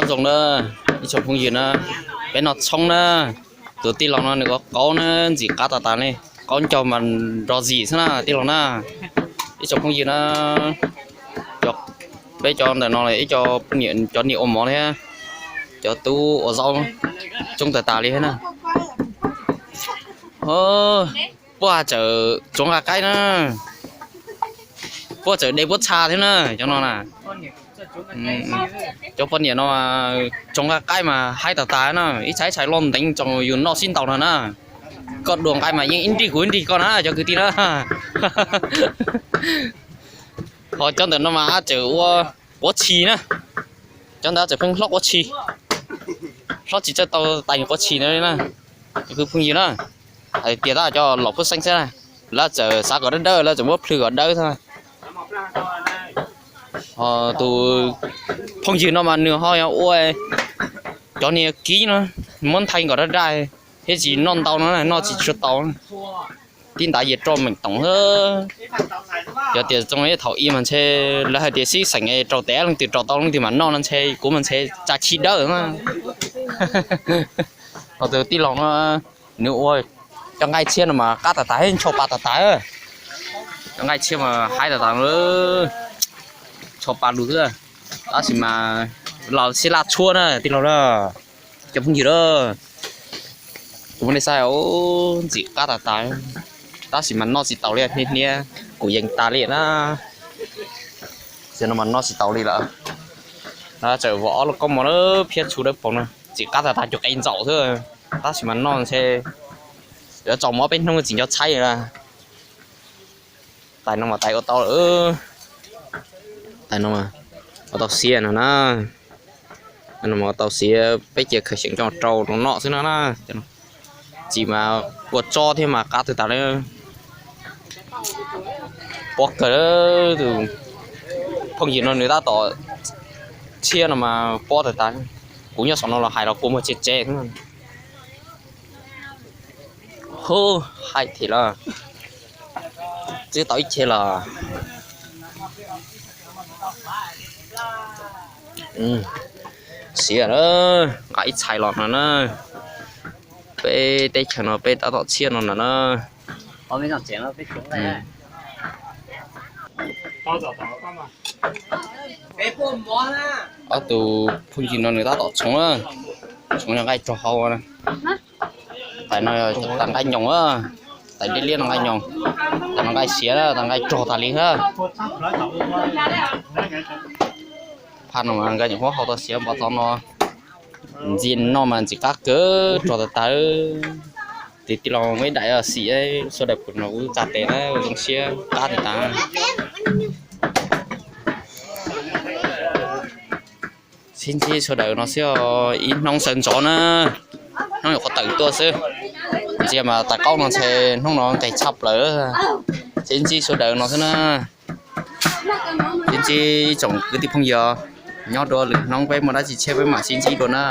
Zoo na, ib tsoom phooj ywg na, peb noj tshoob na, tus tij laug no nws ua qaub na, ntxim qab tas tas ne, qaub ncaug mas nrog zim xwb na tij laug na. Ib tsoom phooj ywg na, peb cov ntawm no ib co, cov niam ua mov thiab, cov tub ua zaub, coob tas tas li thiab na. Puab tseem tsuav nqa qaib na, puab tseem de puab txha thiab na cov no na. Cov poj niam no tsuav nqa qaib mas haib tas tas na, ib txhais ib txhais loj nteev tsoom yus noj sib ntaus no na. Koj dua nqaij mas yeej ib nrig kuv ib nrig koj na cov kwv tij na. Ho cov ntawm no mas tseem ua quav tshis na, cov ntawd tseem pheej hlob quav tshis, hlob tsis txawj tau tais quav tshis na. Cov kwv phooj ywg na, hais tias tab cov laus pub xeeb xwb na, lawv txawm xav kom dawb dawb lawv txawm muab plhws kom dawb xwb. Ho tus phooj ywg no mas nws ho yog ua cov niag kib no, muab nthaij kom daj daj thiab tsis noj ntau no noj tsis tshua tau. Tib ntav yias roj meem toom xwb. Yog tias txoov thaum ub mas ntshe lawv hais tias sib xeem rau tes leej twg rau tau leej twg mam noj no ntshe kuv mas ntshe tsa chib dawb na. Ho tus tij laug no nws ua cov nqaij tshiab no mas qab tas tas, ncho pa tas tas. Cov nqaij tshiab mas haib tas tas, ncho pa lug xwb. Tab sis mas los sib laj tshuab na tij laug na, cov phooj ywg na. Kuv muab nej saib, ntxim qab tas tas, tab sis mas noj tsis taus li, hniab hniab kuv yees tas li na. Xyoo no mas noj tsis taus li lawm. Tseem vov ob lub koob mov phiab txhuv dawb paug no, ntxim qab tas tas, cov qe ntxaum xwb, tab sis mas noj ntshe yuav tsaus mov peb hnub tsis nco tshaib lawm. Tais no mas tais ua tau, tais no ua tau xiab no na. Tais no mas ua tau xiab, peb cia khaws xyeem coj rau no noj xwb no na. Tsis mas kua tsob thiab mas qab twg tas li. Pob kawg, tus phooj ywg no nws tab tom tshiab no mas pob tas tas. Kuv nyob saum no los hais los kua muag tse tse. Hu, haib thiab los, twb tau ib ce los. Xiab lawm, nqa ib txhais los no na. Peb teb chaws no peb tab tom tshiab no na. Ob tug phooj ywg no nws tab tom tshoov, tshoov yog nqaij rog hau. Tais no tas nqaij nyoos, tais liab liab no nqaij nyoos, tas no nqaij siav, tas nqaij rog tas li hab. Phaj no nqaij nyoos huab hau tau siav npov tod no. Ntxim noj mas ntxim qab kawg, rog tas tas. Tes tij laug muaj ib daim xim, sawv daws pum no kuv txav tes na, zoo siab qab tas tas. Sib ntsib sawv daws no xwb, ib hnub sawv ntxov na, hnub nyuam qhuav tawm tuaj xwb. Ntsia mas tais qaub no ntshe hnub no nqis tshaj plaws. Sib ntsib sawv daws no xwb na. Sib ntsib ib tsoom kwv tij phooj ywg, nyob dua lwm hnub peb muaj dab tsi tshiab peb mam sib ntsib dua na.